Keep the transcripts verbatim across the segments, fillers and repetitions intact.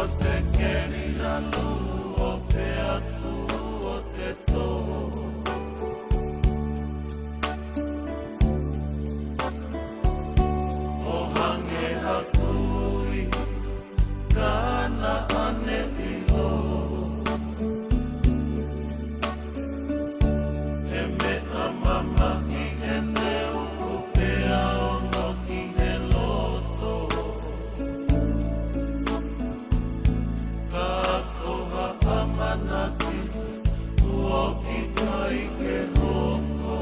Te keli ʻalu ʻo pea tuʻu ʻo te tō. ʻO hangē ha kui, ka naʻa ne ʻilo. He meʻa mamahi ʻene uku pea ongo ki he loto. Ka ko ha ʻamanaki kuo ʻikai ke hoko.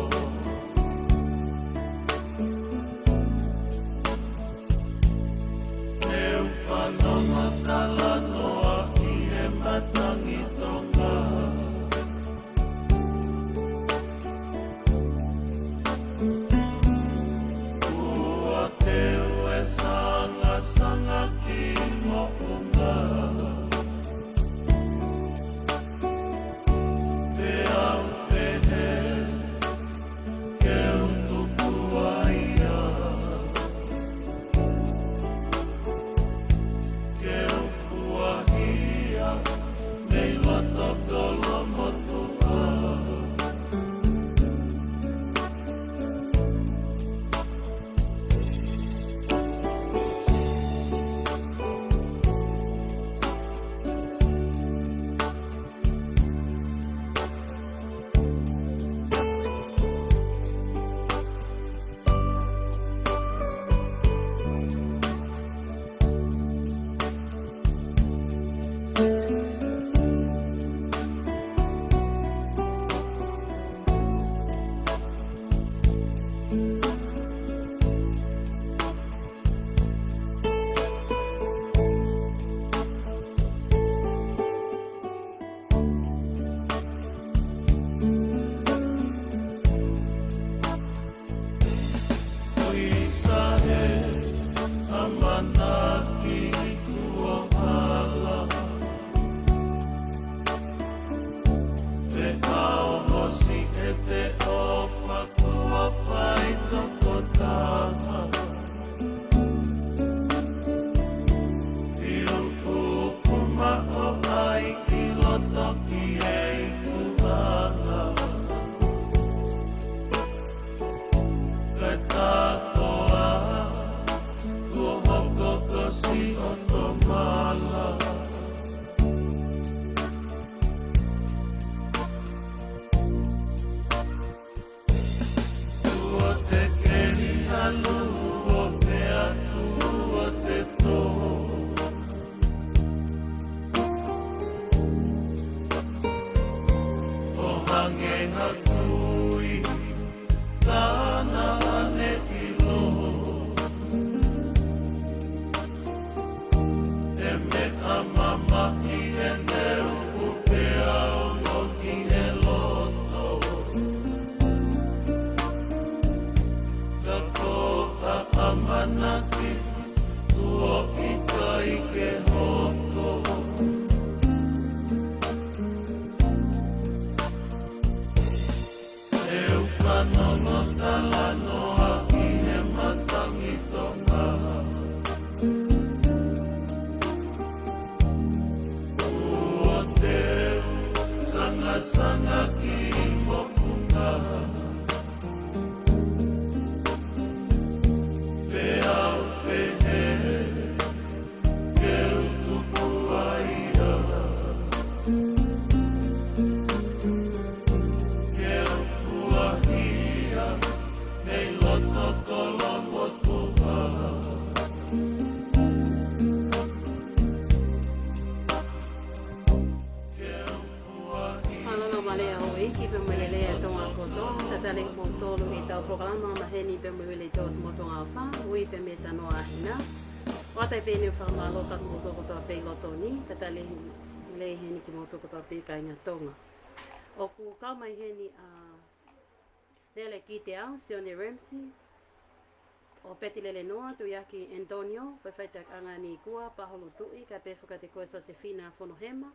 Te u fanongo talanoa ʻi he matangi Tonga. Ua te u e sangasanga ki moʻunga. Te u pehē ke u tuku ai ia. Ke u fuahia mei loto kolomotuʻa. Kuisa he ʻamanaki kuo hala. Te au hosi e te ʻofa kuo fai tokotaha. Fiu kuku maʻo ai ki loto ki he ikuʻanga. Kae tā koā kuo hoko ko si ʻotomala. Ua te keli ʻalu ʻo pea tuʻu ʻo te tō. ʻO hangē ha kui, ka naʻa ne ʻilo. He meʻa mamahi ʻene uku pea ongo ki he loto. Ka ko ha ʻamanaki kuo ʻikai ke hoko. Te u fanongo talanoa ʻi he matangi Tonga. Ua te u sangasanga ki moʻunga. Pea u pehē ke u tuku ai ia. Ke u fuahia mei loto kolomotuʻa. Mālō e Loma Lea Houʻeiki pea mo e lelei ʻa Tonga kotoa. Talitali kimoutolu ʻi heʻetau polokalama maheni pea mo e Leitiō Motu Ngafa, ui pea mei Tanoa ʻAhina. ʻOatu ai pē ʻeni ʻa e fakamālō kiate kimoutolu kotoa pē ʻi loto ni, talitali lelei heni kimoutolu kotoa pē kāinga Tonga. ʻOku kau mai heni ʻa Lele Kiteao, Sione Ramsey, ʻo Peti Lelenoa, Tuiaki Antonio, faʻifaʻitakiʻanga Nikua, Paholo Tuʻi, kae pehē foki kiate koe Sosefina Fonohema.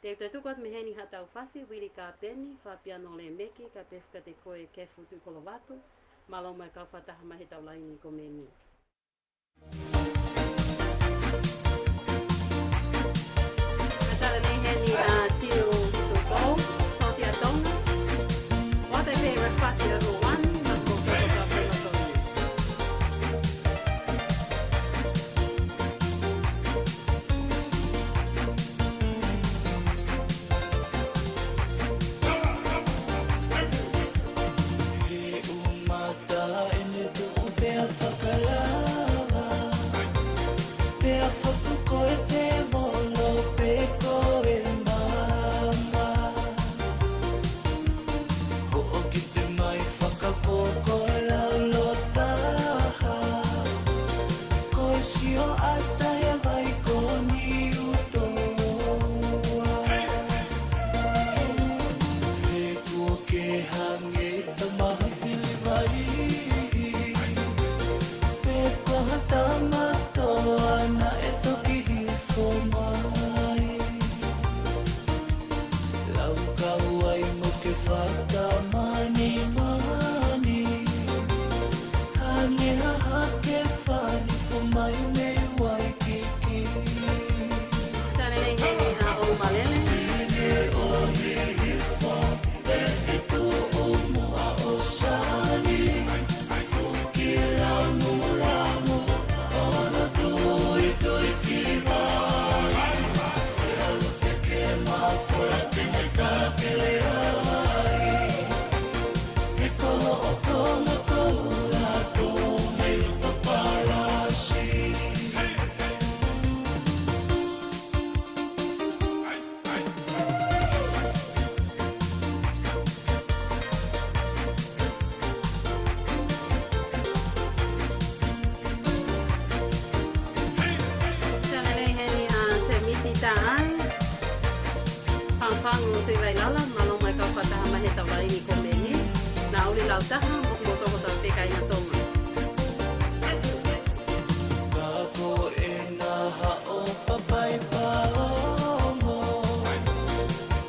Te u toe tuku atu mei heni haʻatau fasi, Vili Kapeni, Fapiano Lemeki, kae pehē foki kiate koe Kefu Tuʻikolovatu, mālō mo e kau fakataha mai heʻetau laine ko eni. ʻAta he vai ko Niutoa. He kuo ke hangē ha maha fili vai. Pe ko ha tama toa naʻe toki hifo mai. Laukau ai mo ke fakamanimani. Hangē ha hake fani fo mai mei Waikiki. Tale lei heni ʻa ʻOumalele. Ine o hihifo, e i tuʻu muʻa ʻo sani. Tuki lamulamu, ono tuitui ki vai. Ke alu te ke mafola ke me takele ai. He ko hoʻo konga koula ko me luto palasi. Tale lei heni ʻa Semisi Taʻai. Fangu fangu Tuʻivailala, mālō mai kau fakataha mai he tau laini ko meni. Nauli Lautaha, mo kimoutolu kotoa pē kāinga Tonga. Ka ko ena haʻo papai paongo.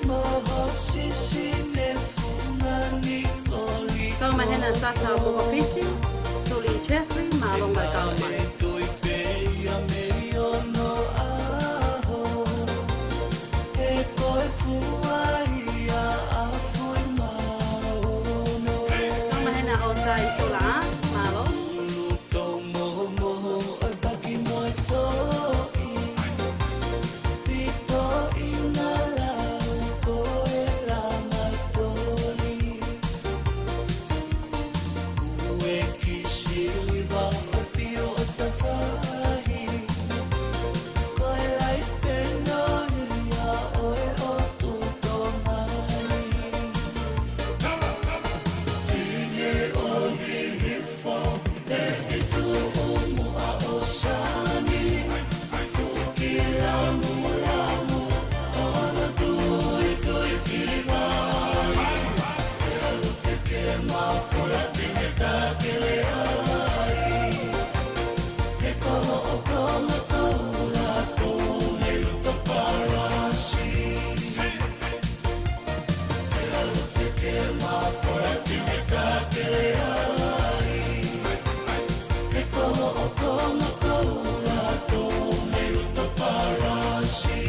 Mo ho sisi ne fungani oli. Kau Mahena Sasa mo Kopisi, Tuli Jeffrey, mālō mai kau mai. Tui pē ia mei ono ʻaho. He ko e fua ia ʻa Fui Maono. Kau Mahena ʻo Sai Sola, mālō. Ulu tou mohomoho ʻo taki mo e toʻi. Pito ʻi na lau ko e langa toli. Ue ki siliva ʻo pio ʻo tafahi. Ko e lai penohi ia ʻo e ʻotu Tonga ni. Ine o hihifo, e i tuʻu muʻa ʻo sani. Tuki lamulamu, ono tuitui ki vai. Ke alu te ke mafola ke me takele ai. He ko hoʻo konga koula ko me luto palasi. Ke alu te ke mafola ke me takele ai. He ko hoʻo konga koula ko me luto palasi.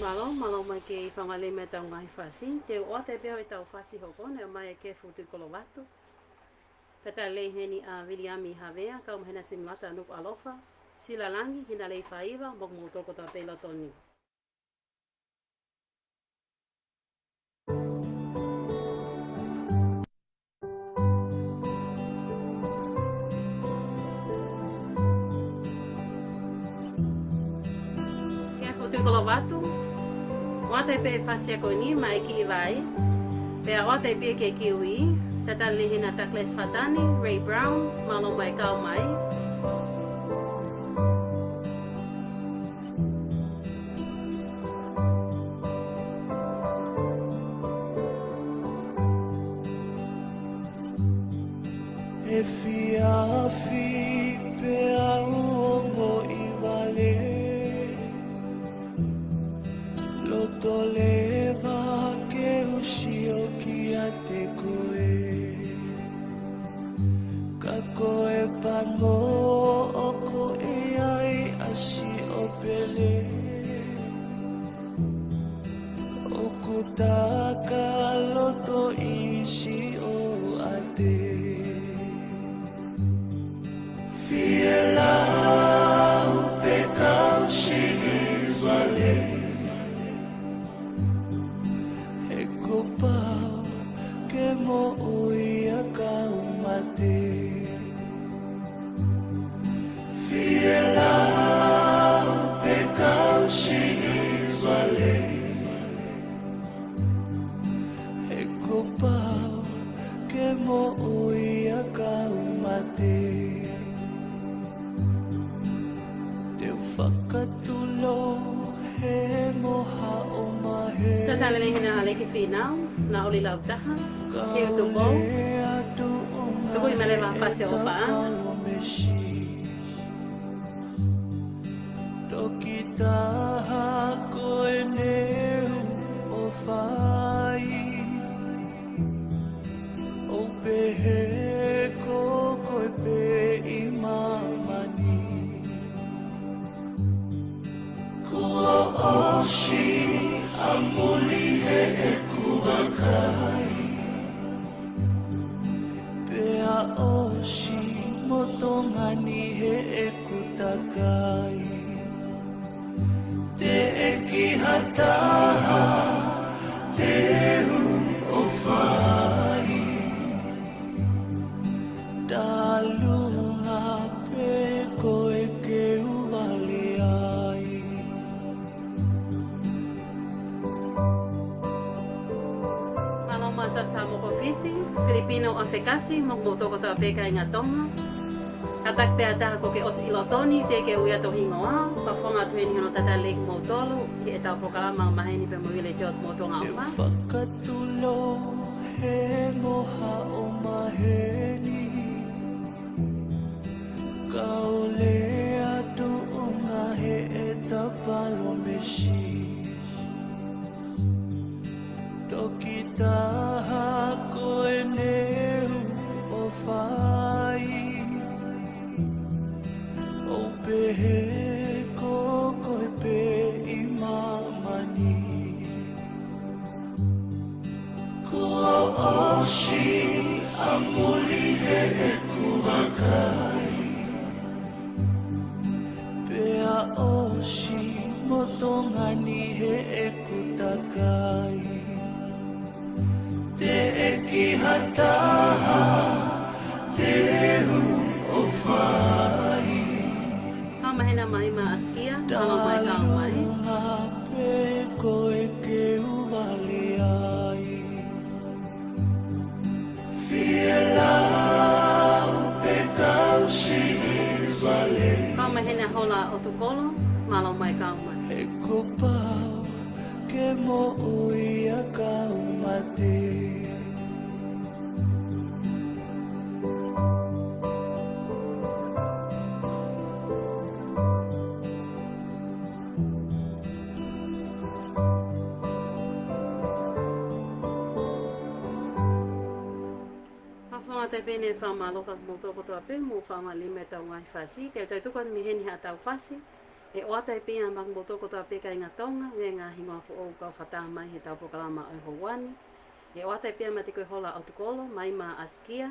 Mālō, mālō mai ke i fangalei me tau ngaahi fasi. Te u ʻoatu pē hoi tau fasi hoko, ne mai e ke futu kolo vatu. Tata lei heni ʻa Viliami Havea, kau Mahena Simulata Nuku Alofa, Sila Langi, Hinalei Faiva, mo kimoutolu kotoa pē ʻi loto ni. Ke futu kolo vatu, ʻoatu pē fasi ko eni mai ki vai, pea ʻoatu pē ke kiui, tata lei heni ʻa Douglas Fatani, Ray Brown, mālō mai kau mai. Efiafi pea u ongoʻi vale, loto leva ke u sio kiate koe. Ka ko e pango ʻoku ʻi ai ʻa siʻo pele, ʻoku taka loto ʻi siʻo ʻate. Fie lau pe kau siʻi vale, he kuo pau ke moʻui ʻa kau mate. Fie lau Finau, Naʻuli Lautaha, Siutupou, Tukuʻimaleva Fasi ʻo Paʻanga. Toki taha ko ʻene ʻofa ai, ʻo pehē ko koe pē ʻi māmani. Kuo ʻosi ʻa muli heʻeku vakai, pea ʻosi mo Tonga ni heʻeku takai. Teʻeki ha taha te u ʻofa ai, talu ange pē koe ke u vale ai. Mālō muʻa Sasa Mokofisi, Filipino ʻAfekasi, mo kimoutolu kotoa pē kāinga Tonga. Kātaki pē ha taha kuo ke ʻosi ʻi loto ni, teʻeki ke u ʻai atu ho hingoa, fakafofonga atu heni hono talitali lelei kimoutolu ʻi heʻetau polokalama ʻo maheni pea mo e Letiō Tuʻumaʻu Tonga ʻOfa. Fakatulo he moha ʻo maheni, kau lea tuʻunga heʻeta palōmesi. Toki taha ko ʻene ʻofa ai, ʻo pehē ko koe pē ʻi māmani. Kuo ʻosi ʻa muli heʻeku vakai, pea ʻosi mo Tonga ni heʻeku takai. Teʻeki ha taha te u ʻofa ai. Kau maheni Maima ʻAsikia, mālō muʻa e kau mai. Talu ange pē koe ke u vale ai. Fie lau pē kau siʻi vale. Kau maheni Hola ʻOtukolo, mālō muʻa e kau mai. He kuo pau ke moʻui ʻa kau mate. Fakafofonga atu pē ʻeni e fakamālō kiate kimoutolu kotoa pē, mo e fakamālō mei heʻetau ngaahi fasi, te tau tuku atu mei heni haʻatau fasi, ʻe ʻoatu ai pē ia maʻa kimoutolu kotoa pē kāinga Tonga, ʻi he ngaahi hingoa foʻou kuo fakataha mai heʻetau polokalama ʻo e houa ni. ʻE ʻoatu ai pē ia meiate koe Hola ʻOtukolo, Maima ʻAsikia,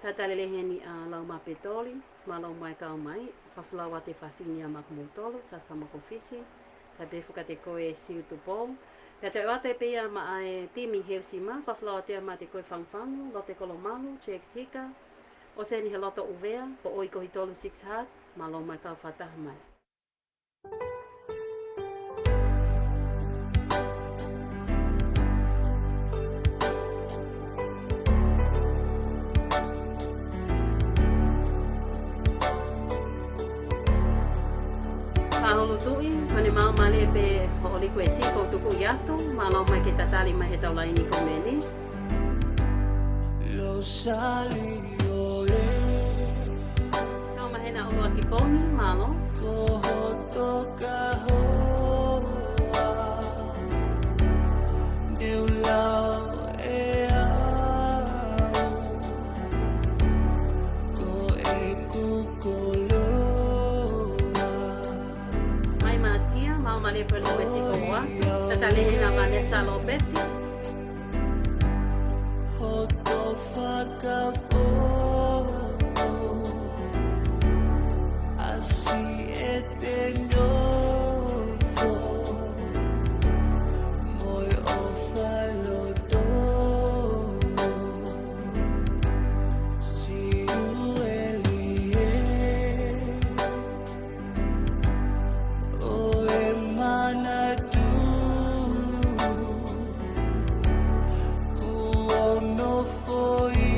talitali lelei heni ʻa Lauma Petoli, mālō muʻa e kau mai, fakafofonga atu e fasi ni ia maʻa kimoutolu, Sasa Mokofisi, kae pehē foki kiate koe Siutupou. Pea toe ʻoatu ai pē ia maʻa e timi Heusima, fakafofonga atu ia meiate koe Fangufangu, Lote Kolomalu, Jack Sika, ʻOseni he Loto ʻUvea, Poʻoi Kohitolu Six Heart, mālō muʻa e kau fakataha mai. Fahulu Tuʻi, ko ʻene maʻu mālie pē hoʻo likuesi kuo u tuku atu, mālō muʻa e talitali mai heʻetau laini ko eni. Losali ʻo e. Kau maheni ʻUluaki Pongi, mālō. Ko hoto kahoa, ne u lau ʻe au, ko ʻeku koloa. Maima ʻAsikia, maʻu mālie pē hoʻo likuesi ko ua. Talitali lelei heni ʻa Vanessa Lopeti. Hoto fakapoʻuli, ʻasi ʻete nofo, mo e ʻofa loto. Siueli ē, ʻo e manatu kuo nofo ʻi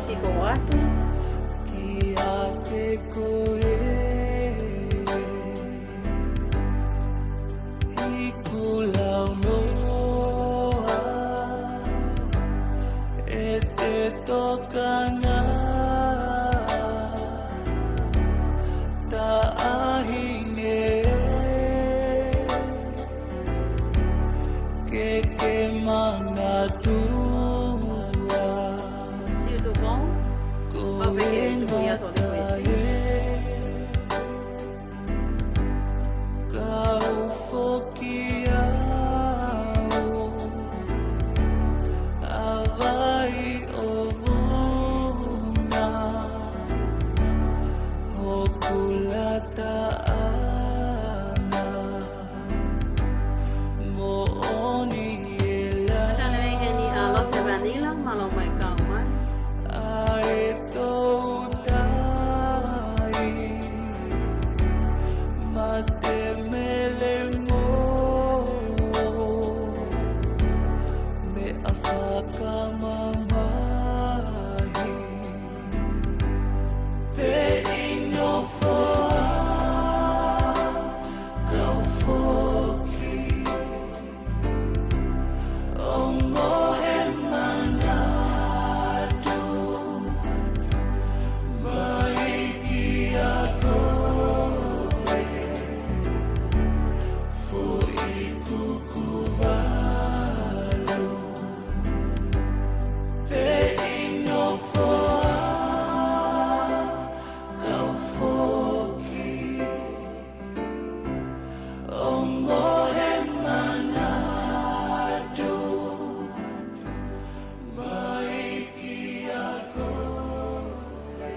Siko atu. Kiate koe, ʻi hoku launoa, ʻe te tokanga, taʻahine, ke ke manatua. Siutupou. Ko e ngata ē, kau foki au, ʻa vai ʻo vuna, hoku lata ʻana. Moʻoni e la. Tala ʻe heni ʻa Lose Vanilla, mālō mai kau mai. ʻA e toutai, mate melemo, meʻa fakamamahi. Pea ʻi nofoʻa, kau foki, ongo e manatu, mai kia koe, foʻi kuku valu. Pea ʻi nofoʻa, kau foki, ongo e manatu, mai kia koe.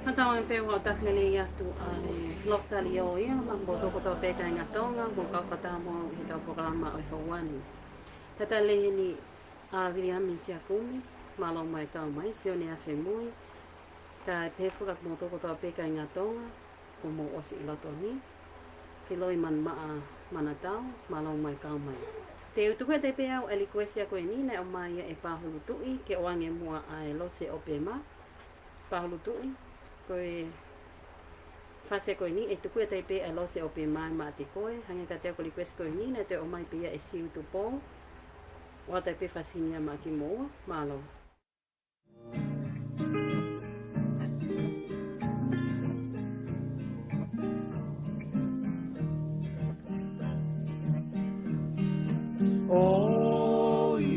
Mātau ange pē ʻoku ou taki lelei atu ʻa e Losalio ia, maʻa kimoutolu kotoa pē kāinga Tonga, ʻoku mou kau fakataha mo au ʻi heʻetau polokalama ʻo e houa ni. Tala ʻe heni ʻa Viliami Siakumi, mālō mai kau mai. Sione Afemui, kae pehē foki kia kimoutolu kotoa pē kāinga Tonga, kuo mou ʻosi ʻi loto ni. Filoi Manumaʻa Manatau, mālō mai kau mai. Te u tuku atu pē au e likuesi ko eni naʻe ʻomai ia ʻe Pahulu Tuʻi, ke ʻoange muʻa ʻa e Lose Opema. Pahulu Tuʻi, ko e fasi ko eni ʻe tuku atu pē ʻa e Lose Opema maʻa koe, hangē kiate au ko e likuesi ko eni naʻe toe ʻomai pē ia ʻe Siutupou. ʻOatu pē fasi ni ia maʻa kimoua, mālō. ʻOi,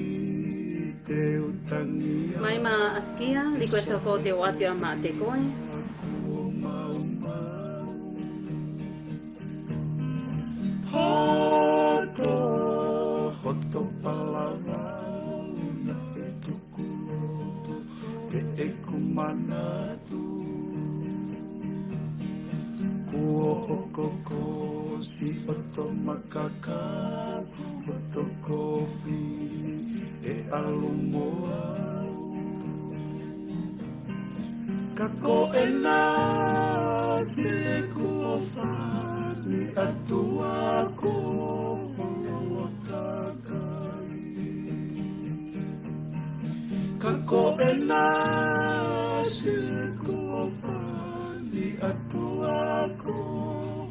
te u tangi mai maʻa Sikia, likuesi ko ē te u ʻoatu ia maʻa koe. Hoto, hoto palava, naʻe tuku loto pē ʻeku manatu. Kuo hoko ko Siʻoto makaka, hoto kovi ʻe ʻalu mo au. Ka ko ena te u ʻofa ni atu ʻa ko holo takai. Ka ko ena te u ʻofa ni atu ʻa ko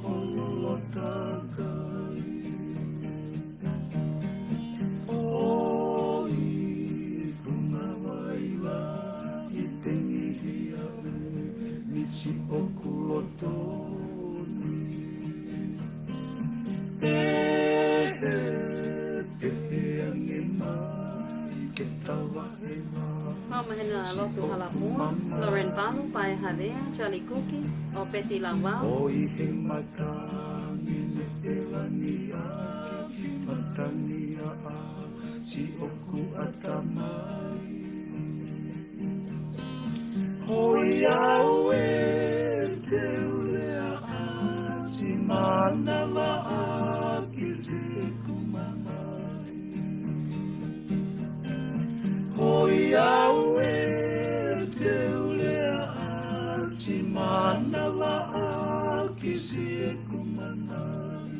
holo takai. ʻOi, funga vai la i tengi hia miti ʻoku loto ni. Pehē, pehē ange mai ke tava ʻe la. Mau mahena lotu hala mua, Lauren Palu, Pae Havea, Charlie Kuki, ʻo Peti Lavau. ʻOi he matangi ne ʻe langi ʻaki, matangi ʻa ʻa Siʻoku ʻatamai. Hoi au ē te u lea ʻa Siʻoku manavaʻaki Siʻoku manai. Hoi au ē te u lea ʻa Siʻoku manavaʻaki Siʻoku manai.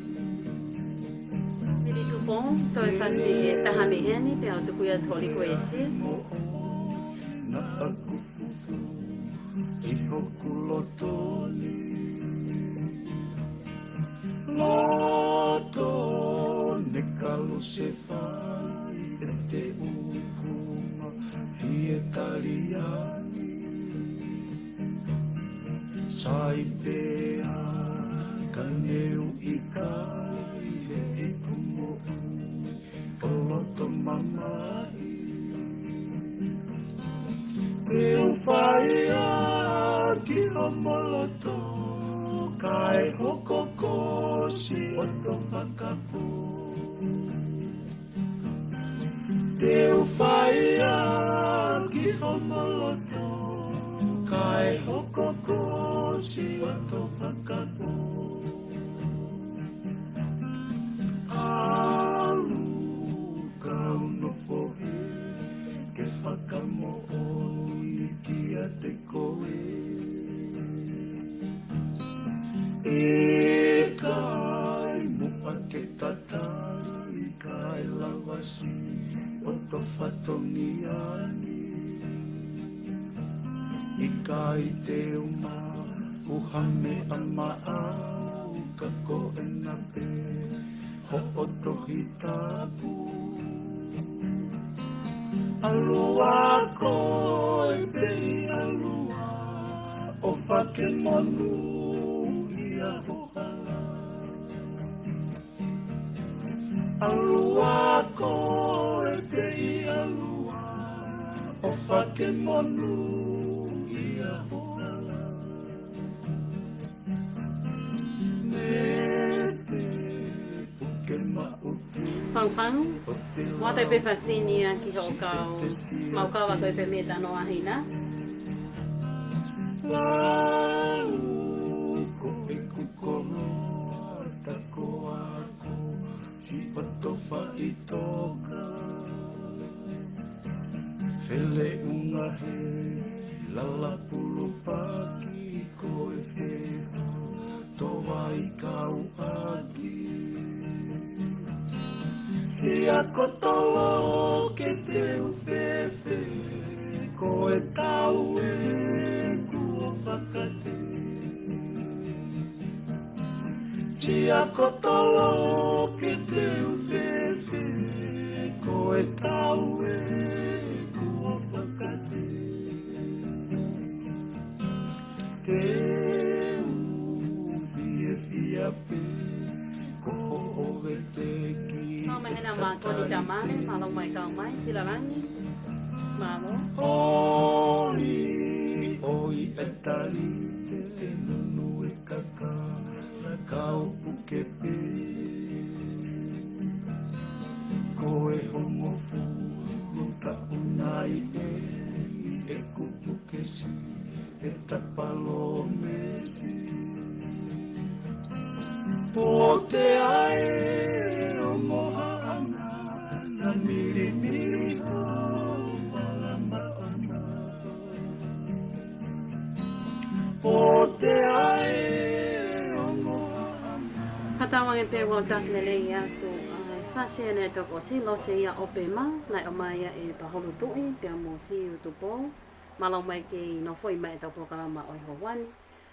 Vili Tupou, toe fasi ʻe taha mei heni, pea u tuku atu hoʻo likuesi. Naʻa ku ʻi hoku loto ni. Loto ne kalu se fai e te uku ma fie taliani. Sai pea ka ne u ʻikai he ʻeku moʻui ʻo loto mamahi. Te u fai ā ki homo loto, kae hoko ko siʻoto fakapō. Te u fai ā ki homo loto, kae hoko ko siʻoto fakapō. ʻAlu kau nofo hē ke fakamoʻoni kiate koe. ʻIkai muʻa ke tatali kae lava siʻoto fatongia ni. ʻIkai te u maʻu ha meʻa maʻau ka ko ena pē hoʻo Tohi Tapu. ʻAlu ā koe pē ʻalu ā, ʻo fakamonūʻia ho hala. ʻAlu ā koe pē ʻalu ā, ʻo fakamonūʻia ho hala. Fangufangu, ʻoatu pē fāsini ia ki hoʻo kau maʻu kava ko e pē mei Tanoa Hina. Lau ko ʻeku koloa ta ko ako, siʻoto faʻitoka. Feleʻunga he lala pulupaki ko e feha to vai kau ʻaki. Sia kotolo ke te u fēfē, ko e tau ʻeku ʻo fakate. Sia kotolo ke te u fēfē, ko e tau ʻeku ʻo fakate. Te u fiefia pē ko hoʻo veteki. Mālō mai hena ma Koni Tamale, mālō mai kau mai, Silalangi. Mālō. ʻOi, ʻoi e tali te te nunu e kaka, na kau puke pē. Ko e hongofulu taʻu nai ʻeni ʻeku puke si e tapalōmesi. Pote ai ʻo mohaʻana, na milimili hau malama ʻana. Pote ai ʻo mohaʻana. Ka tau ange pē ʻoku ou taki lelei atu ʻa e fasi ʻa e tokosiʻi Lose ia ʻo Pema, naʻe ʻomai ia ʻe Paholu Tuʻi, pea mo Siu Tupou. Mālō mai ke nofo mai ʻetau polokalama ʻo e houa ni.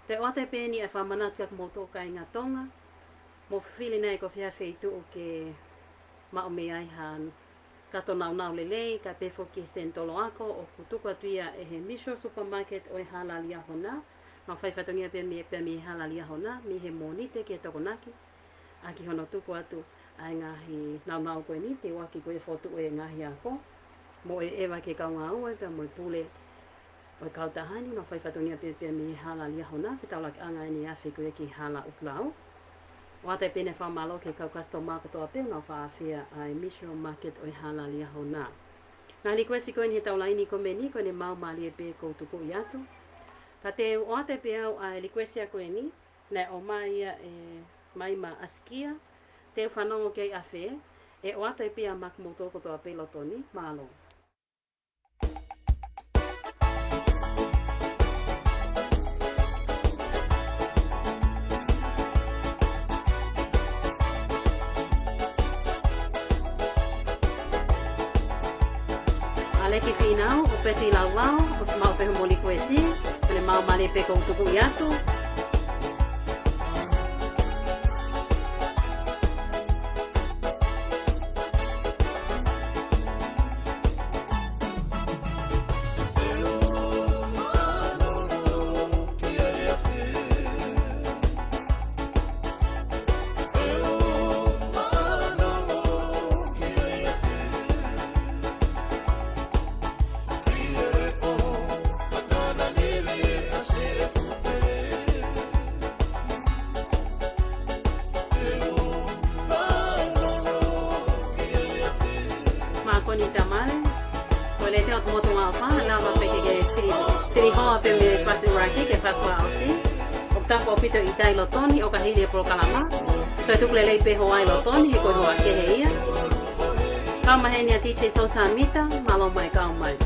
Te u ʻoatu pē eni ʻa e fakamanatu kia kimoutolu kāinga Tonga, mou fili nai ko fē ha feituʻu ke maʻu mei ai ha kato naunau lelei, kae pehē foki ki he Senitolo Ako, ʻoku tuku atu ia ʻe he Mishra Supermarket ʻo e Hala Liahona. Nau fai fatongia pē mei, pē mei he Hala Liahona, mei he Mōnite ki he Tokonaki, ʻaki hono tuku atu ʻa e ngaahi naunau ko eni, te u ʻaki ko e fotu ʻo e ngaahi ako, mo e ʻeva ki he kau ngāue, pea mo e pule ʻo e kautaha ni, nau fai fatongia pē pē mei he Hala Liahona, fetaulaki ʻanga eni ʻa e afe ko ia ki he Hala ʻUluaki Lau. ʻOatu pē eni e fakamālō ki he kau customer kotoa pē, nau faʻa ʻafea ʻa e Mishra Market ʻo e Hala Liahona. Ngaahi likuesi ko eni he tau laini ko eni, ko eni mau mālie pē ʻoku ou tukuʻi atu. Ka te u ʻoatu pē au ʻa e likuesi ko eni, naʻe ʻomai ia ʻe Maima Asikia, te u fanongo ki ai ʻafē, ʻe ʻoatu pē ia maʻa kimoutolu kotoa pē ʻi loto ni, mālō. ʻAleki Fīnau, ʻo Peti Lauvao, ʻosi maʻu pē homo likuesi, pea ne Mau mali pē ʻoku ou tuku atu. Mākoni tamale, ko e lētio ʻo e Motuʻa ʻOfa, lava pē ke ke tili, tili hoa pē mei he fasi ʻuluaki ki he fasi fakaʻosi. ʻOku tapu ʻaupito ʻi he ʻita ʻi loto ni ʻo ka hili e polokalama. Toe tuku lelei pē hoa ʻi loto ni, he ko e hoa kehe ia. Kau mai heni ʻa DJ Sosa Mita, mālō mai kau mai.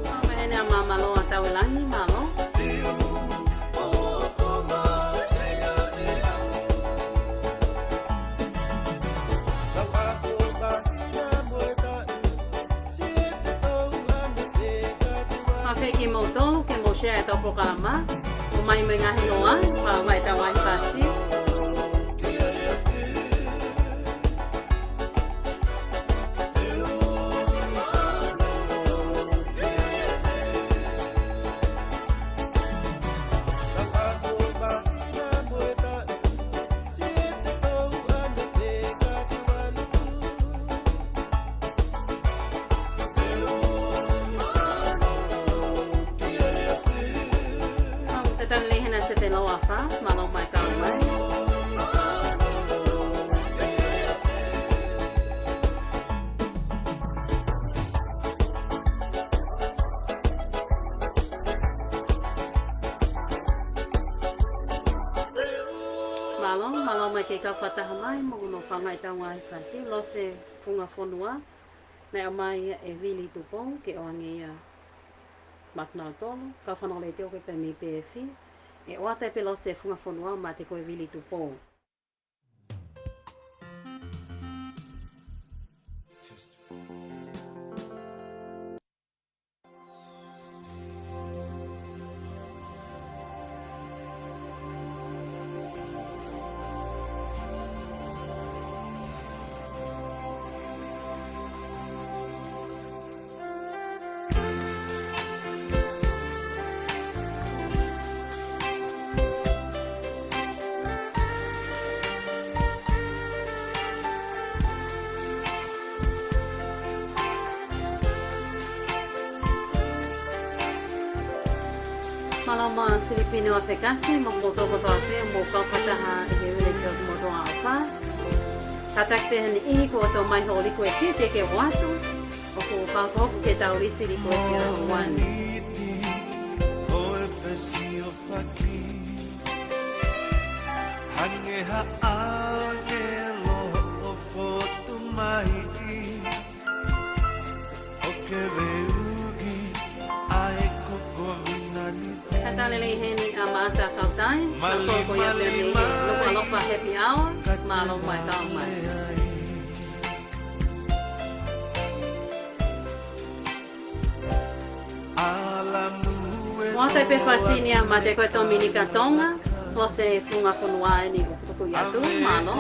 Mama Hene a Mama Loa Tauelangi, mālō. Mafeki mou tolu ke mou share ʻetau polokalama. ʻOmai mo e ngaahi noa, pea ʻomai ʻetau ngaahi fasi. Tatali lelei hena Sete Loa Fā, mālō mai kau mai. Mālō, mālō mai kau fakataha mai, mo hono fanga ʻetau ngaahi fasi, Lose Funga Fonua, naʻe ʻomai ʻe Vili Tupou ke ʻoange ia maʻanautolu, kau fanongo lētio ko ē pē mei Pēfi, ʻe ʻoatu pē Lose Funga Fonua meiate koe Vili Tupou. Mālō mo e Filipino Afe Kasi, mo kimoutolu kotoa pē, mou kau fakataha ʻi he Village of Motuʻa ʻOfa. Kātaki pē ha niʻihi kuo ʻosi ʻomai hoʻo likuesi, teʻeki ke u ʻoatu. ʻOku ou fakahoko ke tau lisi likuesi ʻa e one. Hangē ha ʻāngelo ʻo fotu mai ʻi ʻo ke veugi ai ko ko vinani. Kātaki lelei heni Mata Kautai, mālō ko ia pea mei he Nukuʻalofa Happy Hour, mālō mai kau mai. Mo ʻata pē fasi ni ia mate ko e Tominika Tonga, Lose Funga Fonua eni ʻoku tuku atu, mālō.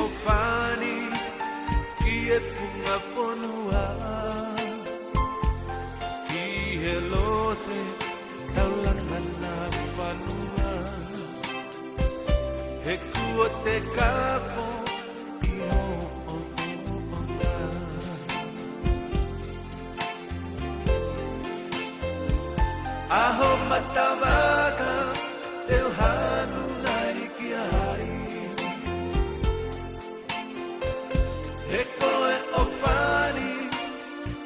Ki he funga fonua, ki he lose taulanga na fanua. He kuo te kafo ʻi hoʻo ʻoʻonga. ʻAho matavaka te u hanu nai ki ai. He ko e ʻofa ni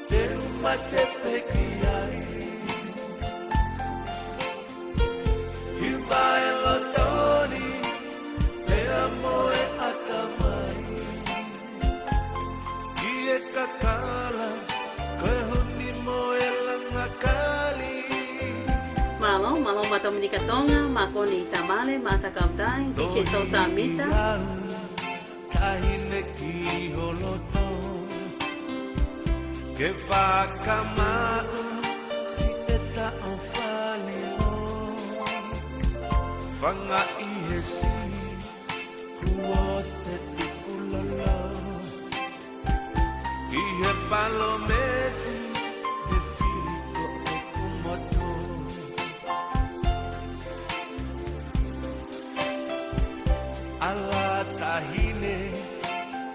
te u mate pē ki ai. Hiva e loto ni, pea mo e ʻatamai. ʻI he kakala, ko e huni mo e langa kali. Mālō, mālō Mata Tominika Tonga, Makoni Tamale, Mata Kautai, D J Sosa Mita. Tahine ki ho loto, ke fakamaʻu siʻeta ʻofa lilo. Fanga ʻi he sī, kuo te tukulolo. Ki he palōmesi, ne fili ko ʻeku moto. ʻAla tahine,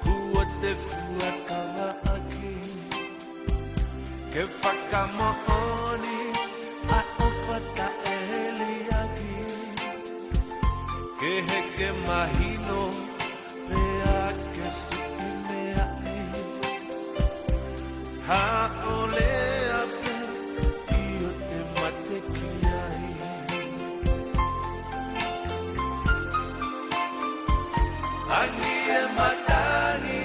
kuo te fuakava ʻaki. Ke fakamoʻoni, ʻa e ʻofa taʻeliaki. Ke heke mahino, pea ke siʻi meaʻi. Haʻo lea pē ʻio te mate ki ai. Angi e matangi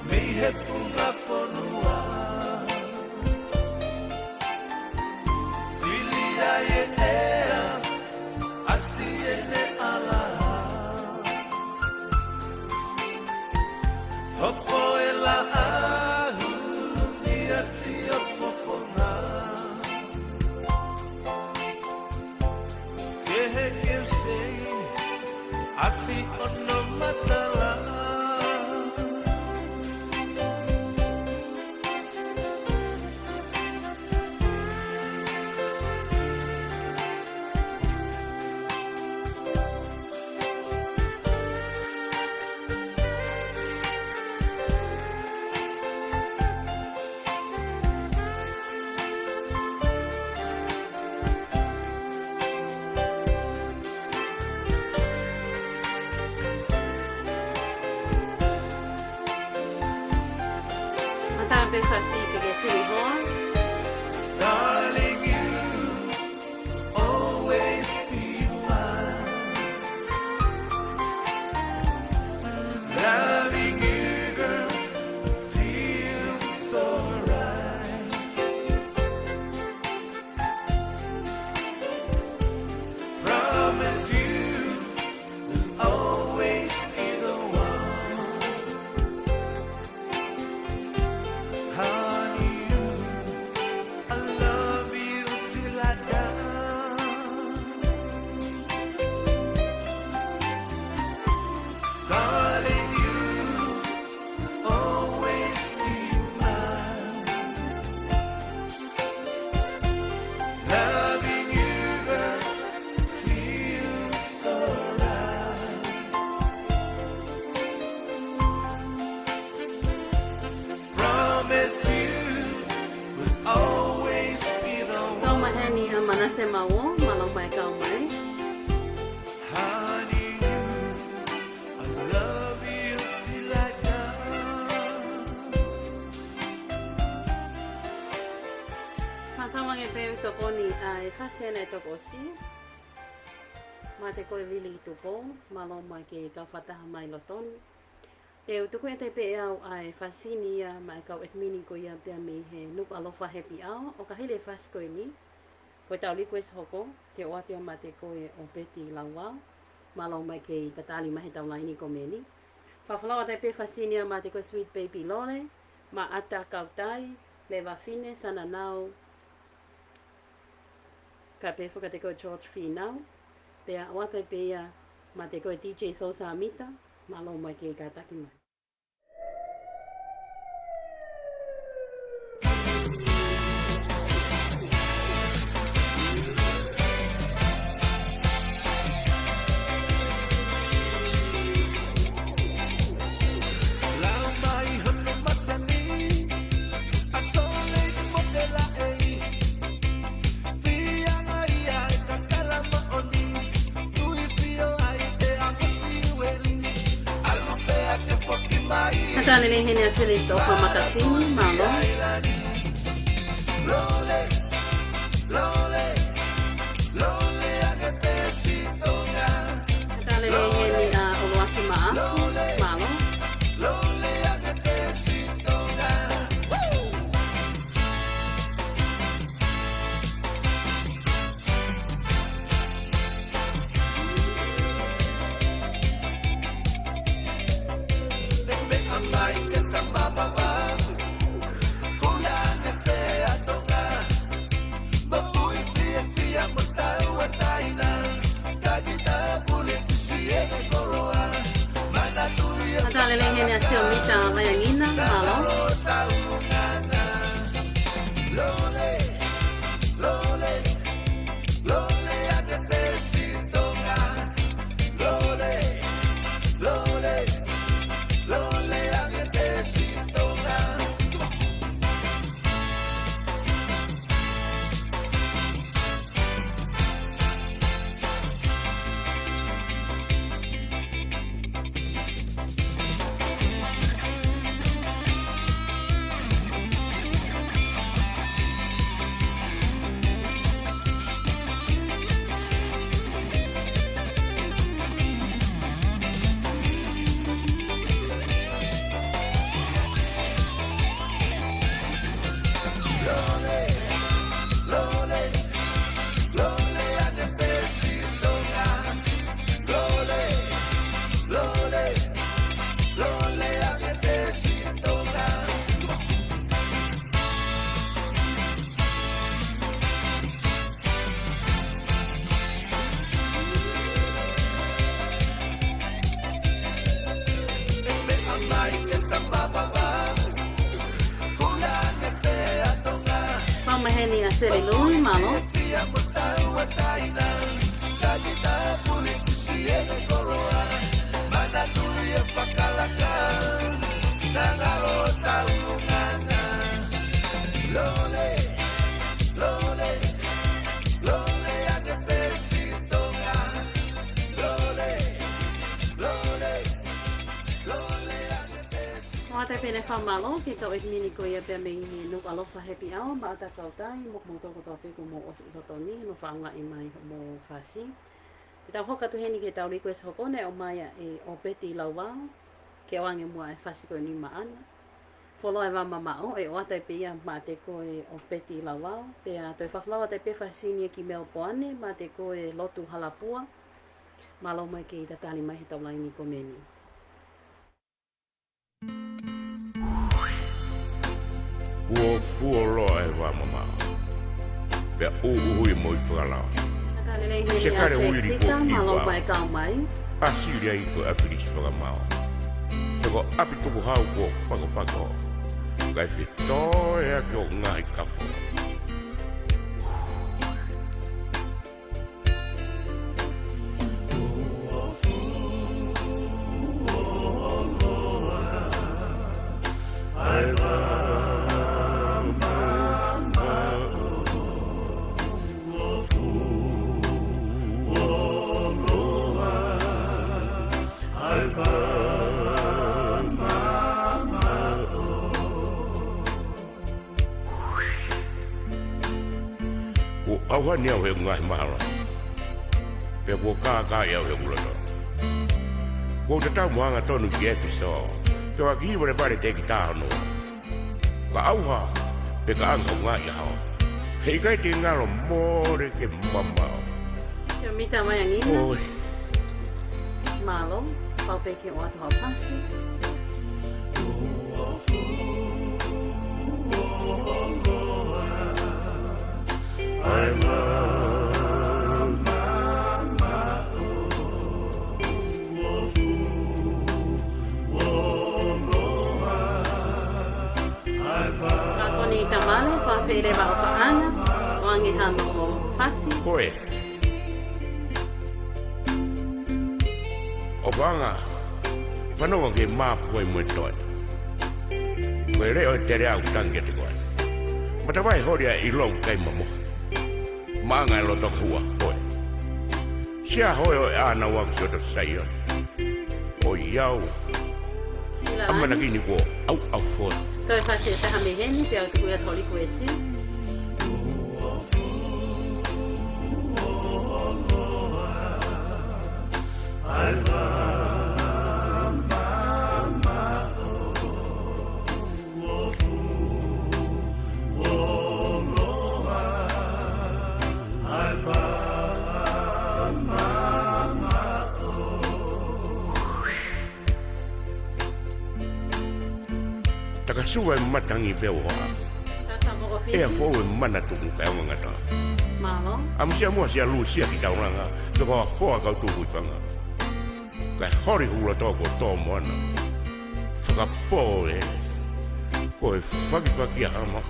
mei he funga fonua. Fili ai e ʻea, ʻasi ʻene ʻalaha. Hopo e laʻahu, ʻi he ʻasi ʻo fofonga. Kehe ke u sei, ʻasi ʻo no matala. Mata pē fasi ke ke fili hoa. Darling, you always be mine. Loving you, girl, feels so right. Promise you will always be the one. Honey, you, I love you till I die. Darling, you always be mine. Loving you, girl, feels so right. Promise you will always be the one. Kau mai heni ʻa Manase Mauo, mālō mai kau mai. Honey, you, I love you till I die. Mātau ange pē ʻe tokoni ʻa e fasi ʻa e tokosiʻi. Mate ko e Vili Tupou, mālō mai ki he kau fakataha mai Lotoni. Te u tuku ʻete pē ʻe au ʻa e fasi ni ia maʻa e kau ʻetimini ko ia pea mei he Nukuʻalofa Happy Hour, ʻo ka hili e fasi ko eni. Ko ʻetau likuesi hoko, ke ʻoatu ia maʻa te koe ʻo Peti Lauao, mālō mai kei tatali mai heʻetau laini komeni. Fakafolau atu ai pē fasi ni ia maʻa te koe Sweet Baby Lole, Maʻata Kautai, Leva Fine, Sananau, kae pehē foki kiate koe George Finau, pea ʻoatu ai pē ia maʻa te koe D J Sosa Mita, mālō mai kei kātaki mai. Kātaki lelei heni ʻa Felix ʻOfa Makasini, mālō. Kātaki lelei heni ʻa ʻOloaki Maʻafu, mālō. Kātaki lelei heni ʻa Siomita Vaiangina, mālō. Pau mai heni ʻa Seli Lui, mālō. ʻOatu ai pē ʻene fakamālō ki he kau ʻetimini ko ia pea mei he Nukuʻalofa Happy Hour, Maʻata Kautai, mo kimoutolu kotoa pē kuo mou ʻosi ʻi loto ni, mo fakaangaʻi mai hoʻomou fasi. Te tau hoko atu heni ki heʻetau likuesi hoko, naʻe ʻomai ia ʻe ʻOpeti Lauao, ke ʻoange muʻa e fasi ko eni maʻana. Fuoloa e Vā Mamaʻo, ʻe ʻoatu ai pē ia maʻa te koe ʻOpeti Lauao, pea toe fakafolau atu ai pē fasi ni ia ki Melbourne, maʻa te koe Lotu Halapua. Mālō mai kei tatali mai heʻetau laini komeni. Kuo fuoloa e Vā Mamaʻo, pea ʻuʻuhi mo e fakalao. Kātaki lelei heni ʻa Sekale Uili Sita, kuo mālō ʻiva mai kau mai. ʻAsili ai ko e ʻapilisi fakamao. He ko e ʻapi tukuhau kuo pakopako, kae fetōʻaki ʻo ngaahi kafo. Kuo ʻauha ni au he ngaahi mahalo, pea kuo kākaaʻi au he ʻululoto. Kuo u tatau mo angatonu ki ʻEfesō, pea u ʻaki hiva leva le teki tāhono. Ka ʻauha, pe ka anga ʻo ngaahi ʻaho, He ʻikai te ngalo mole ke mamao. Kia mita mai angi. ʻOi. Mālō, pau pē ke ʻoatu haʻo fasi. Ka ko ni tamale, pau pē leva ʻo paʻanga, ʻoange hano fasi. Ko e. ʻOfaʻanga, fanongo ki he māpuhi mo e toe. Ko e leʻo ʻo e teleʻa ʻoku tangi kiate koe. Matavai holi ʻa e ʻilo ʻoku ʻikai mamohe. Maʻanga e loto ko hua, ʻoe. Sia hoe ʻo e ʻānau ʻa Sioto Saione. ʻOiauē. Sila ʻAmanaki ni kuo ʻauʻaufoʻi. Toe fasi ʻe taha mei heni, pea u tuku ia holi kuesia. Takasuva e matangi pea ua. Tata moko fisi. ʻEa foʻou e manatu kae ʻaonga ngata. Mālō. ʻAmusia muʻa Sia Lusia ki taulanga, pea ko e foʻi kau tuku ʻi fanga. Kae holi hula toko tō moana. Fakapō ē. Ko e fakifaki ʻa hama.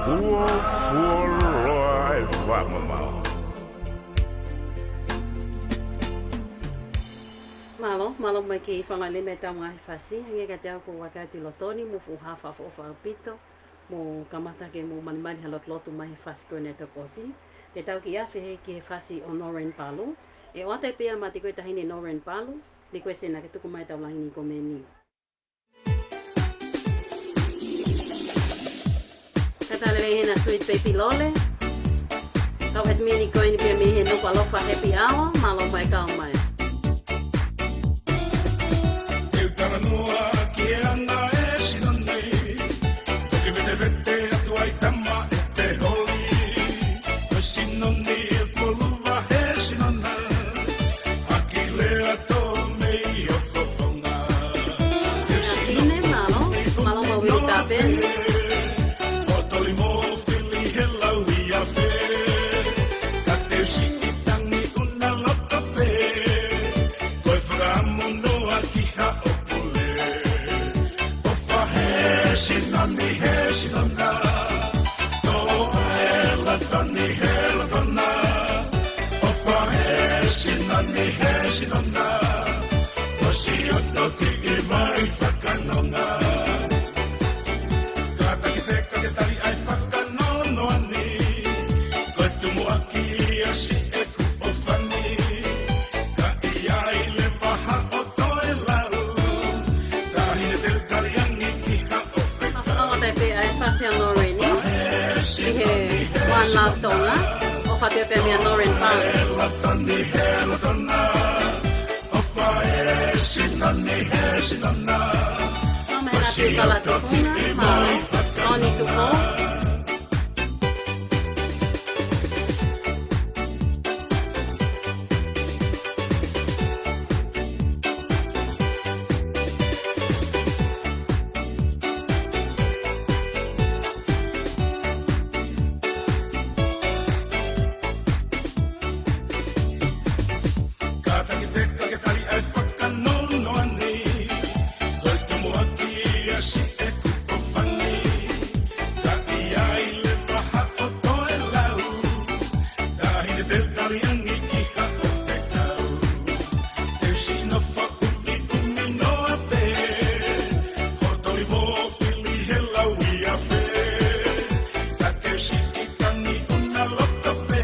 Kuo fuoloa e vā mamao. Mālō, mālō mai ki he fanga lime tau ngaahi fasi, hangē kiate au ko Wakati Lotoni, mo fuʻu hafa foʻofa ʻaupito, mo kamata ke mo malimali ha lotulotu mai he fasi ko eni ʻe tokosiʻi. Te tau kiʻi afe heni ki he fasi ʻo Noreen Palu. ʻE ʻoatu pē ia mati ko e taʻahine Noreen Palu, likuesi ena ke tuku mai tau lahi ni ko meni. Ka tau lele hena Sweet Baby Lole. Kau ʻEtamini ko eni pē mei he Nukuʻalofa Happy Hour, mālō mai kau mai. Te u talanoa ki he anga e sino ni. Ko ke vetevete atu ai tama e te holi. Ko e sino ni e koluva he sino na. ʻAkilea tō mei o Kotonga. Ka ʻine, mālō, mālō mo Vili Kapeni. Ko Toli mo Fili he lau ia pē. Ka te u siʻi tangi ʻuna loto pē. Ko e fakaʻamu noa ki haʻo pule. ʻOfa he sino ni he sino na. Tō e loto ni he loto na. ʻOfa he sino ni he sino na. Ko Sioto kiʻi mai fakanonga. Kātaki feka ke tali ai fakanonoa ni. Ko e tumuʻaki ʻa siʻeku ʻofa ni. Ka ʻi ai leva haʻo toe lau. Taʻahine teu taliangi ki haʻo fekau. Fakaloto pē ʻa e fasi ʻa Noreen ʻi he One Love Tonga. ʻOfa atu pē meia Noreen Palu. ʻOfa he sino ni he sino na. Mama Happy Kala Tupuna, mālō. Tony Tupou. Kātaki feka ke tali ai fakanonoa ni. Ko e tumuʻaki ʻa siʻeku ʻofa ni. Ka ʻi ai leva haʻo toe lau. Taʻahine teu taliangi ki haʻo fekau. Te u siʻi nofo ʻumiʻumi noa pē. Ko Toli mo Fili he lau ia pē. Ka te u siʻi tangi ʻuna loto pē.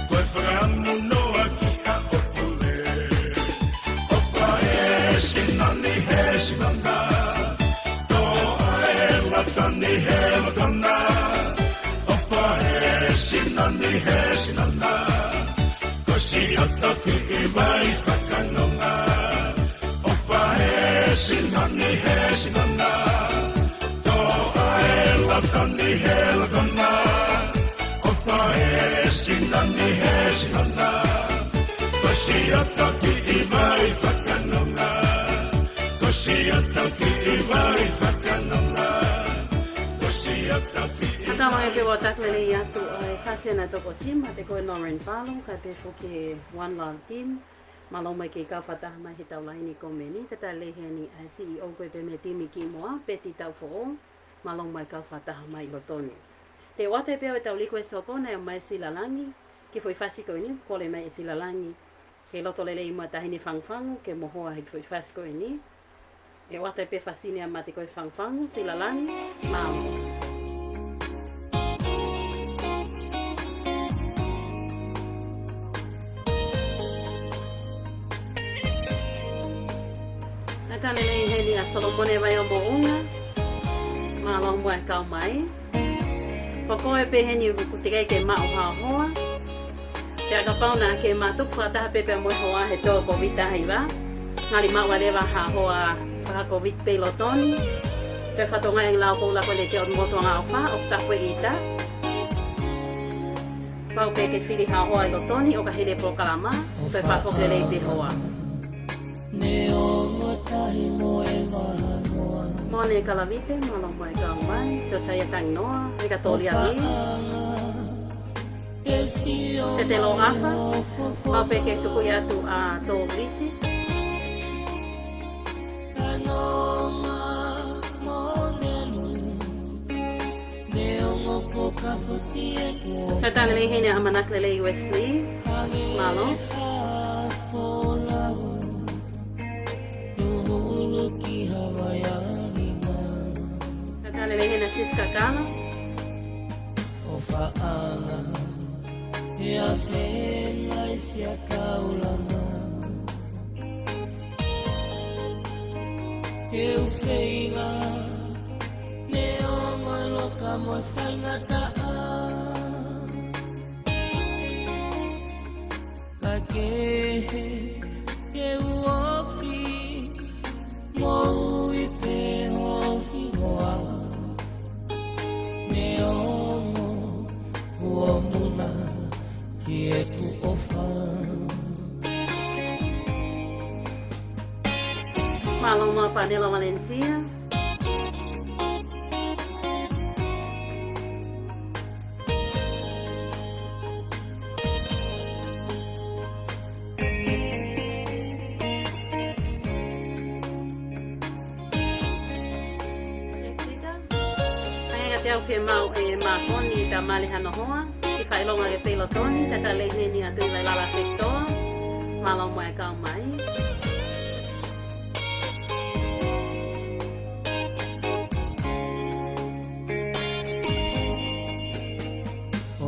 Ko e fakaʻamu noa ki haʻo pule. He sino na, toʻa e lotoni he loto na. ʻOfa he sino ni he sino na. Ko siʻoto kiʻi vai fakanonga. Ko siʻoto kiʻi vai fakanonga. Ko siʻoto kiʻi vai. Ka tau ange pē ʻo taklelei atu ʻa e fasi ʻa e tokosiʻi mate ko e Lauren Palo, kae pehē foki One Love Team. Mālō muʻa e kau fakataha mai he tau laine ko eni, talitali lelei heni ʻa e C E O ko ē pē mei he timi kiʻi moa, Peti Taufoʻou, mālō muʻa e kau fakataha mai ʻi loto ni. Te u ʻoatu pē ʻa e tau request ko ena ʻa Silalangi, ki he foʻi fasi ko eni, kole mai ʻe Silalangi, ke loto lelei muʻa Taʻahine Fangufangu, ke mo hoa he foʻi fasi ko eni. ʻE ʻoatu pē fasi ni ʻa Mate ko e Fangufangu, Silalangi, mālō. Talitali lelei heni ʻa Solomone Vaiomoʻunga, mālō muʻa e kau mai. Ko koe pē heni ʻoku teʻeki ke maʻu haʻo hoa. Pea kapau naʻa ke mātuku fakataha pē pea mo e hoa he tō Covid taha hiva. Ngali maʻu ʻa e leva ha hoa faka-Covid pē ʻi loto ni. Pea fakatokangaʻi ange lau koula ko e letiō ʻo e motuʻa ngāue ʻofa, ʻoku tapu e ʻita. Pau pē ke fili ha hoa ʻi loto ni ʻo ka hili e polokalama, toe fakafoki lelei pē hoa. Neongo tahi mo e vahanoa. Mone Kalavite, mālō muʻa e kau mai, Siosaia Tanginoa, Rika Toliavi. Setelo Afa, mau pē ke tuku atu ʻa Tō Lisi. Talitali lelei heni ʻa Hamanaki Lelei Wesley. Mālō. Talitali lelei heni ʻa Siska Kano. ʻOfaʻanga, ʻe afenai sia kaulana. Ke u feinga, neongo e loka mo e faingataʻa. Ka kehe, ke u ofi, mo ui pē ho hingoa. Neongo, kuo muna, ʻi heʻeku ʻofa. Mālō muʻa Panela Valencia. Hangē kiate au ke maʻu ʻe Makoni Tamale hano hoa, ki he fakaʻilonga ke pei loto ni, talitali lelei heni ʻa Tuʻivailala Fekitoa, mālō muʻa e kau mai.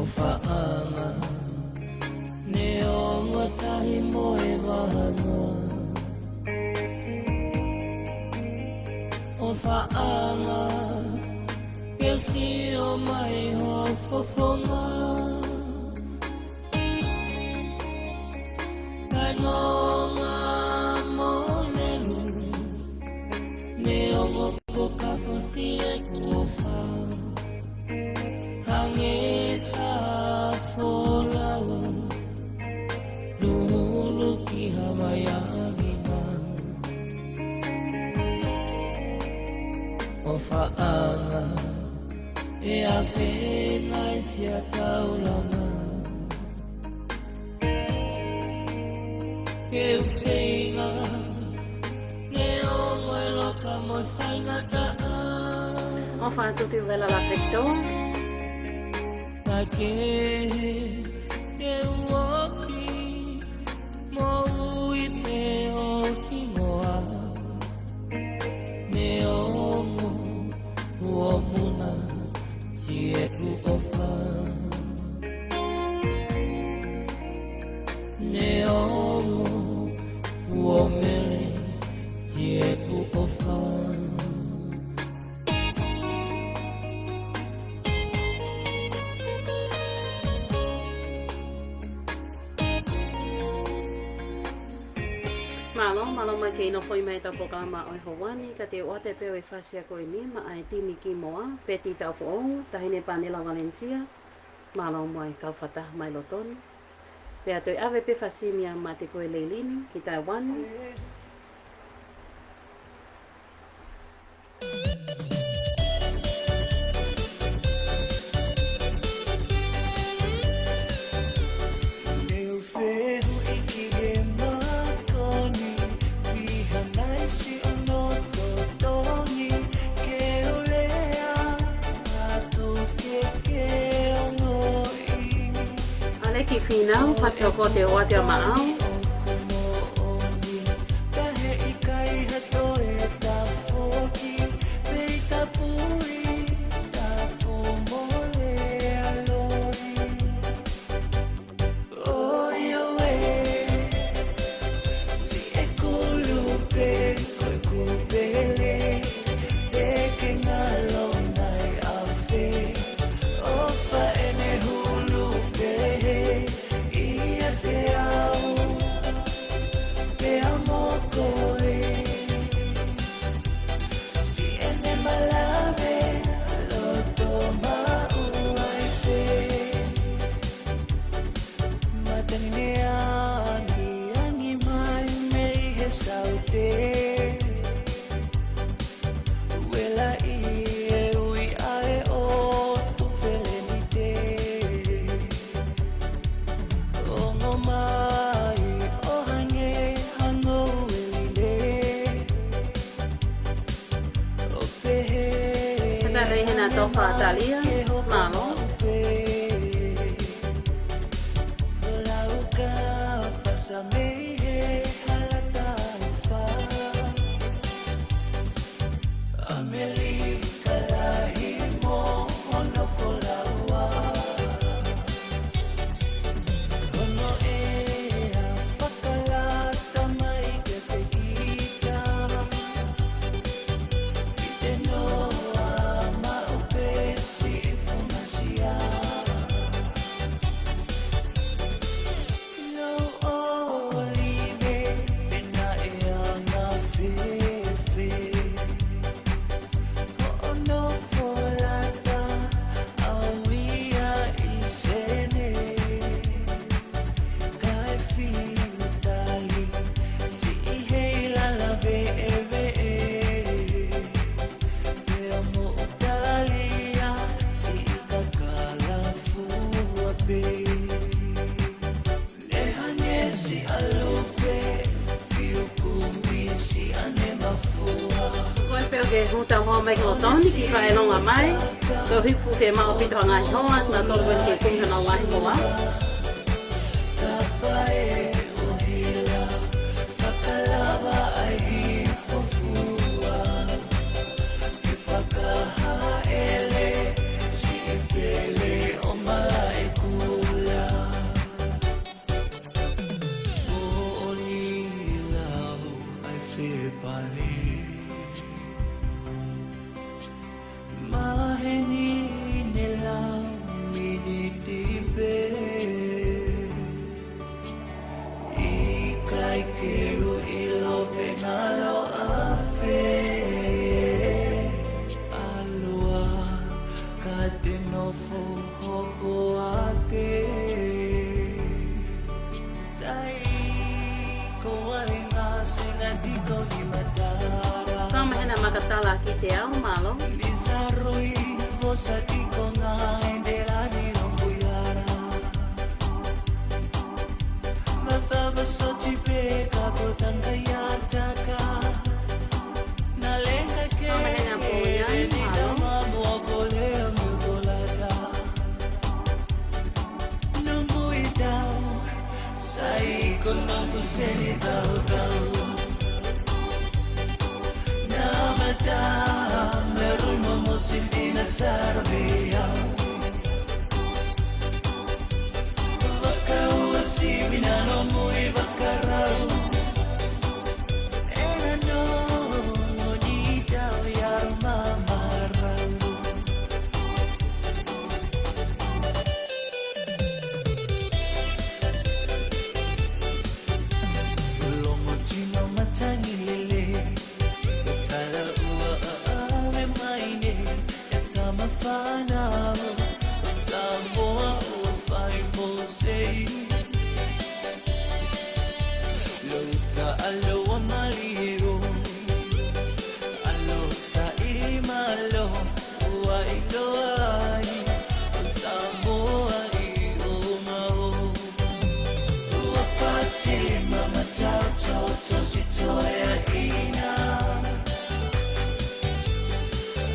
ʻOfaʻanga, neongo tahi mo e vahanoa. ʻOfaʻanga, ke u sio mai ho fofonga. Kainonga mo lelu, neongo ko ka fosi ʻeku ʻofa. Hangē ha folau, tūhulu ki Havaiʻi na. ʻOfaʻanga, ʻe afenai sia kaulana. Ke u feinga, neongo e loka mo e faingataʻa. ʻOfa atu Tuʻivailala Fekitoa. Ka kehe, ke u ofi, mo ui pē ho hingoa. Neongo, kuo muna, ʻi heʻeku ʻofa. Neongo, kuo mele, ʻi heʻeku ʻofa. Mālō, mālō mo e kei nofo mai ʻetau polokalama ʻo e houa ni, ka te u ʻoatu pē ʻa e fasi ko eni maʻa e timi Kimoa, Peti Taufoʻou, Taʻahine Panela Valencia, mālō mo e kau fakataha mai loto ni. Pea toe ʻave pē fasi ni ʻa Mate ko e Leilini ki Taiwan. ʻAle ki Finau, fasi hoko te u ʻoatu ia maʻau. Tali hena tō fa talia, mālō. Ko e pea ke hū tau hoa mai ki loto ni ki faʻa ʻilonga mai. Ko e hiki fuke maʻu pito ha ngaahi hoa, na tolu ke kumi hana ngaahi hoa. Maheni ne lau miniti pē. ʻIkai ke u ʻilo pe ngalo ʻafē. ʻAlua ka te nofo hopo ate. Sai ko wale ngā senga tiko ki matara. Ka mahena makatala ki te ao, mālō. Ni sarui vosa tiko ngā e ndelani o Mbuiara. Matava soti pē ka ko tanga i ataka. Na lenga ke. Ka mahena pō ia, ni mālō. Tama mo ko lea mo tolata. Numu i tau, sai ko naku seni tau tau. Na mata, me rui mo mo sipina sara me au. Vaka ua sivi na no mui vakarau. E na no, no ni tau i aro mamarau. Fānau ʻo Samoa ʻoku fai mo sei. Lou taʻalo ʻa mali ʻo ʻalo saʻili mālō ua ʻiloa ai ʻo Samoa ʻi ʻo ngao. Ua fati mama tau toto si toe aina.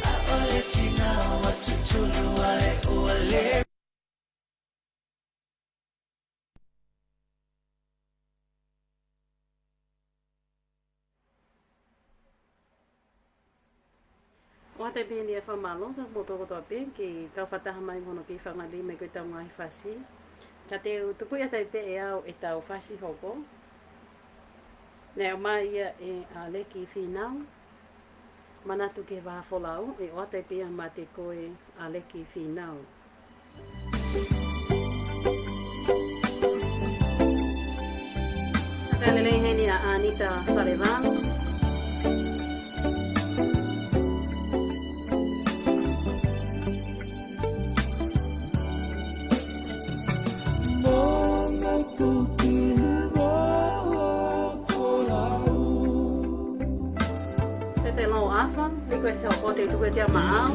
ʻAʻole tina ua tutulu ai ua le. ʻOatu pē eni ʻa e fakamālō kiate kimoutolu kotoa pē ke kau fakataha mai mo hono kiʻi fakalima ʻi he ko e tau ngaahi fasi. Ka te u tuku atu ai pē ʻe au ʻetau fasi hoko. Naʻe ʻomai ia ʻe ʻAleki Fīnau. Manatu ki he Vahaʻa Folau, ʻe ʻoatu ai pē ia meiate koe ʻAleki Fīnau. Ka lelei heni ʻa Anita Falevalu. Manatu ki he Vahaʻa Folau. Sete Lau ʻAfa, liku e se hopo te tuku e tia maʻau.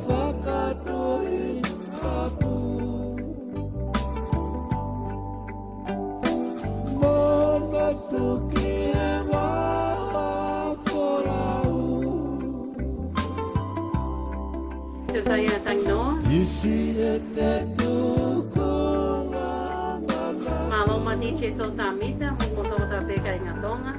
Fakatoi kapu. Manatu ki he Vahaʻa Folau. Josiah Tanginoa. ʻIsi e te tuku ngā mana. Mālō muʻa D J Soul Samita, mo kimoutolu kotoa pē kāinga Tonga.